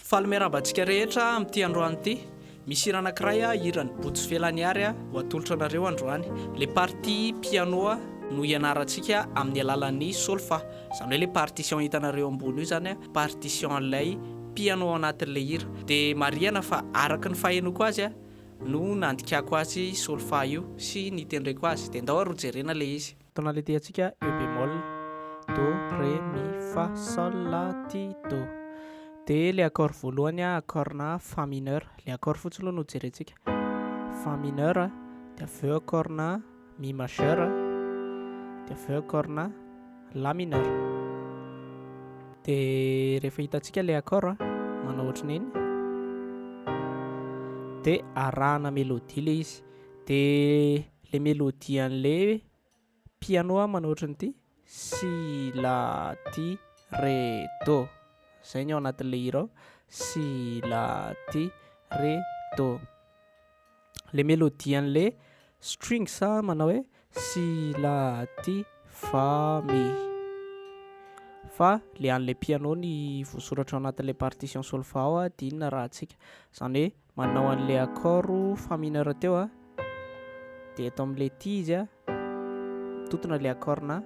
Faly miarahaba antsika rehetra amin'ity androany ity. Misy hira anankiray hiran'i Bodo sy Felaniary ho atolotra anareo androany. Ilay partie piano no hianarantsika amin'ny alalan'ny solfa. Izany hoe ilay partition hitanareo ambony io izany, partition an'ilay piano ao anatin'ilay hira. Dia marihana fa araka ny fahenoako azy no nandikako azy solfa io sy nitendreko azy. Dia ndao ary hojerena ilay izy. Tonalité antsika E bémol, Do, Ré, Mi, Fa, Sol, La, Ti, Do. Dia ilay accord voalohany accord-na Fa mineur. Ilay accord fotsiny aloha no jerentsika. Fa mineur, dia avy eo accord-na Mi majeur, dia avy eo accord-na La mineur. Dia rehefa hitantsika ilay accord manao ohatran'iny, dia arahana mélodie ilay izy. Dia ilay mélodie an'ilay piano manao ohatran'ity, si la ti re do, izay ny ao anatin'ilay hira ao, si la ti re do. Ilay mélodie an'ilay strings manao hoe si la ti fa mi. Fa ilay an'ilay piano ny voasoratra ao anatin'ilay partition solfa ao dia iny no arahantsika, izany hoe Manao an'ilay accord fa mineur teo a, dia eto amin'ilay ty izy a, mitotona ilay accord na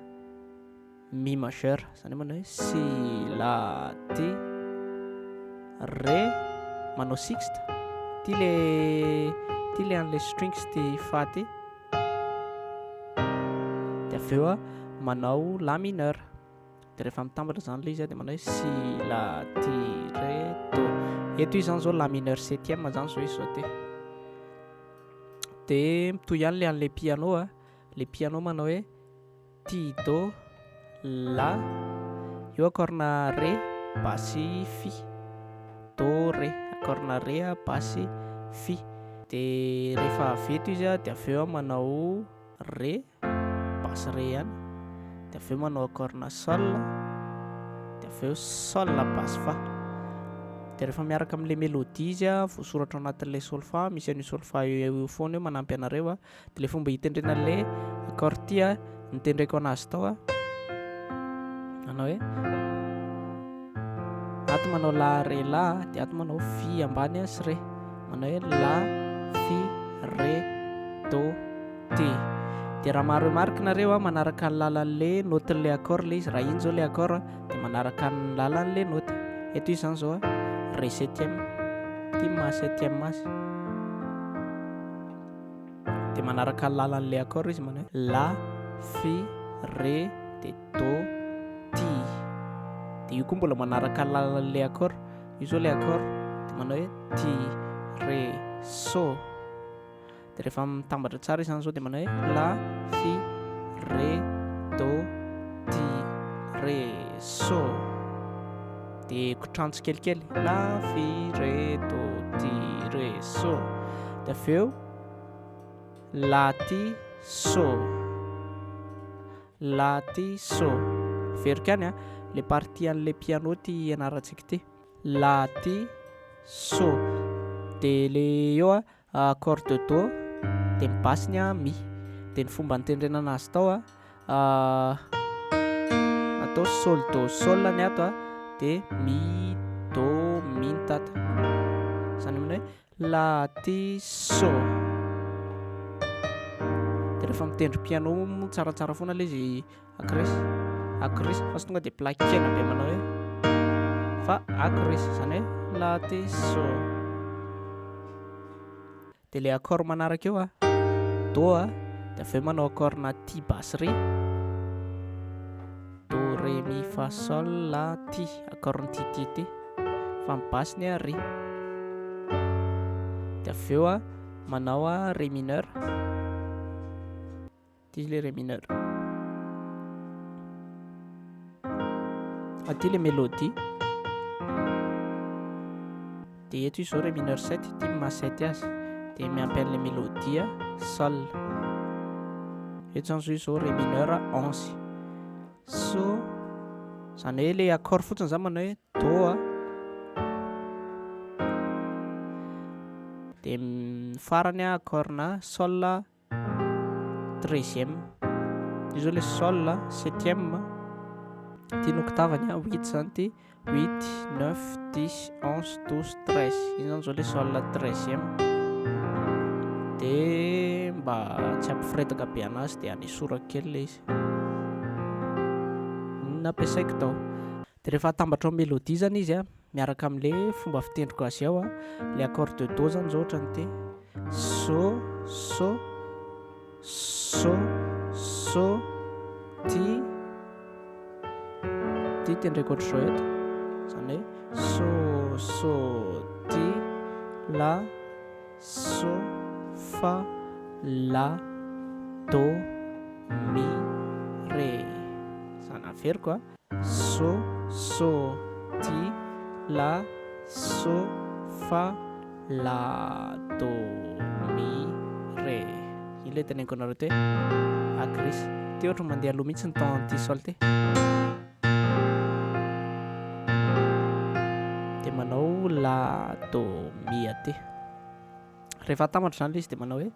mi majeur, izany hoe manao hoe si la ti re, manao sixte, ty le ty le an'ilay strings ty fa ty, dia avy eo a manao la mineur. Dia rehefa mitambatra izany ilay izy dia manao hoe si la ti re do. Eto izy izany izao la mineur septième izany izao izy izao ty. Dia mitohy ihany ilay an'ilay piano a. Ilay piano manao hoe ti do la, io accord-na re basy fi, do re, accord-na re basy fi. Dia rehefa avy eto izy a dia avy eo manao re. Basse re ihany, dia avy eo manao accord na sol, dia avy eo sol basse fa. Dia rehefa miaraka amin'ilay mélodie izy a, voasoratra ao anatin'ilay solfa, misy an'io solfa io foana eo manampy anareo a, dia ilay fomba hitendrena an'ilay accord ity a, nitendreko anazy tao a, manao hoe ato manao la re la, dia ato manao fi ambany sy re, manao hoe la fi re do. T. Dia raha maha remarque nareo a, manaraka ny lalan'le note-n'le accord le izy, raha iny zao le accord dia manaraka ny lalan'le note. Eto izy zany zao a, Ré septième, ity ny maha septième azy. Dia manaraka ny lalan'le accord izy manao hoe La, Fi, Ré, dia Do, Ti. Dia io koa mbola manaraka ny lalan'le accord, io zao le accord, dia manao hoe Ti, Ré, So. Dia rehefa mitambatra tsara izany izao dia manao hoe la, fi, re, do, ti, re, so. Dia kotrano tsikelikely la, fi, re, do, ti, re, so. Dia avy eo la, ti, so. La, ti, so. Averiko ihany a, ilay partie an'ilay piano ity ianarantsika ity. La, ti, so. Dia ilay eo a. Accord de do dia ny basse-ny a mi, dia ny fomba nitendrena anazy tao a atao sol do sol ny ato a dia mi do mi ny tato, izany hoe la ti so, dia rehefa mitendry piano moa tsaratsara foana ilay izy acris acris fa tsy tonga dia plaquena be manao hoe fa acris izany hoe la ti so. Dia ilay accord manaraka eo a, do a, dia avy eo manao accord na ti basse re, do re mi fa sol la ti, accord ny ti ti ti, fa ny basse ny a re, dia avy eo a manao a re mineur. Ty le ré mineur. Aty le mélodie. Dia eto izy izao ré mineur 7, ity ny maha 7 azy. Dia miampy an'ilay mélodie sol. Eto izany izao izy izao ré mineur 11. So, izany hoe ilay accord fotsiny izany manao hoe do a. Dia ny farany accord-na sol treizième, io zao le sol septième, ty ny octave-ny a, huit zany ty, Huit, neuf, dix, onze, douze, treize. Iny zany zao le sol treizième. De mba tsy hampifiretaka be anazy de anesorako kely le izy. Iny no ampiasaiko tao. De rehefa atambatra ao mélodie zany izy a, miaraka am'le fomba fitendriko azy ao a, le accord de do zany zao ohatran'ity: sô, sô, sô, sô, ti, ty tendreko ohatr'izao eto, zany hoe sô, sô, ti, la, sô, fa, la, dô, mi, ré, zany averiko a: sô, sô, ti, la, sô, fa, la, dô, mi, ré. Iny le teneniko anareo teo hoe a grise, ty ohatry mandeha aloha mihitsy ny temps an'ity sol ty. De manao la, dô, mi aty. Rehefa atambatra zany le izy de manao hoe: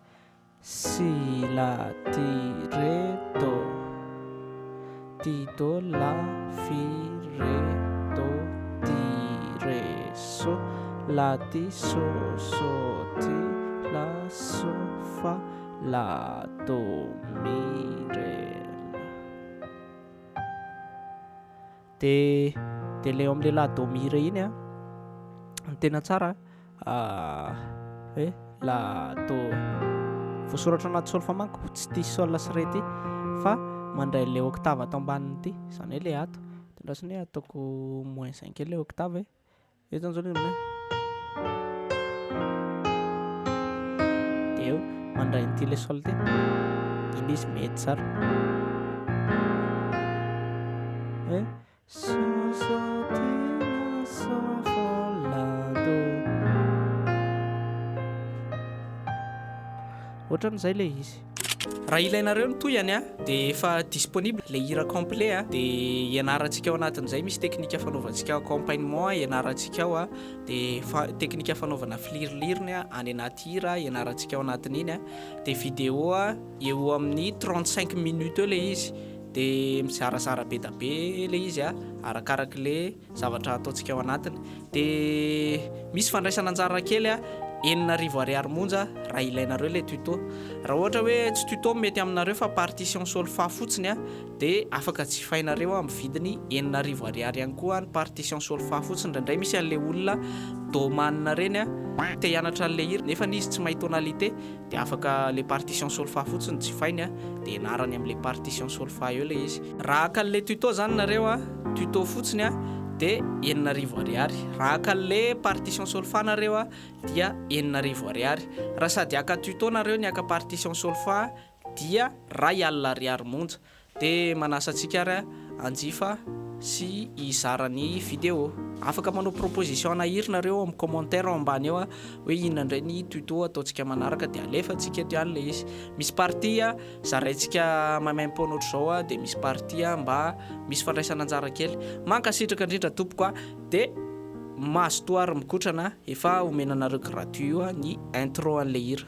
si, la, ti, ré, dô, ti, dô, la, fi, ré, dô, ti, ré, sô, la, ti, sô, sô, ti, la, sô, fa, la, dô, mi, ré. De de le eo am'le la, dô, mi, ré iny a, ny tena tsara hoe la, dô, voasoratra anaty solfa manko tsy ty sol sy ré ty fa mandray an'le octave ato ambanin'ity, zany hoe le ato, de andrasana hoe ataoko moins un kely le octave e, eo zany zao le hoe de eo mandray an'ity le sol ty, iny izy mety tsara hoe sô sô ti la sô fa la dô, ohatran'izay le izy. Raha ilainareo ny tohiny a de efa disponible le hira complet a, de ianarantsika ao anatin'izay misy teknika fanaovantsika accompagnement ianarantsika ao a, de fa- teknika fanaovana fiiliriliriny a any anaty hira ianarantsika ao anatin'iny a, de vidéo a eo amin'ny 35 minutes eo le izy, de mizarazara be da be le izy a arakarak'le zavatra ataontsika ao anatiny, de misy fandraisana anjara kely a 6000 ariary monja raha ilainareo le tuto. Raha ohatra hoe tsy tuto mety aminareo fa partition solfa fotsiny a de afaka jifainareo amin'ny vidiny 6000 ariary ihany koa ny partition solfa fotsiny. Indraindray misy an'le olona domana reny a te hianatra an'le hira nefa izy tsy mahay tonalité, de afaka le partition solfa fotsiny jifainy a de ianarany am'le partition solfa eo le izy. Raha haka an'le tuto zany nareo a, tuto fotsiny a de 6000 ariary. Raha haka an'le partition solfa nareo a dia 6000 ariary. Raha sady haka tuto nareo ny haka partition solfa dia 1000 ariary monja. De manasa antsika ary a hanjifa sy hizara ny vidéo. Afaka manao proposition ana hira nareo amin'ny commentaire ao ambany eo a hoe inona indray ny tuto ataontsika manaraka de alefantsika eto ihany le izy. Misy partie a zaraintsika maimaimpoana ohatr'izao a, de misy partie a mba misy fandraisana anjara kely. Mankasitraka indrindra tompoko a, de mazotoa ary mikotrana efa omena anareo gratuit io a ny intro an'le hira.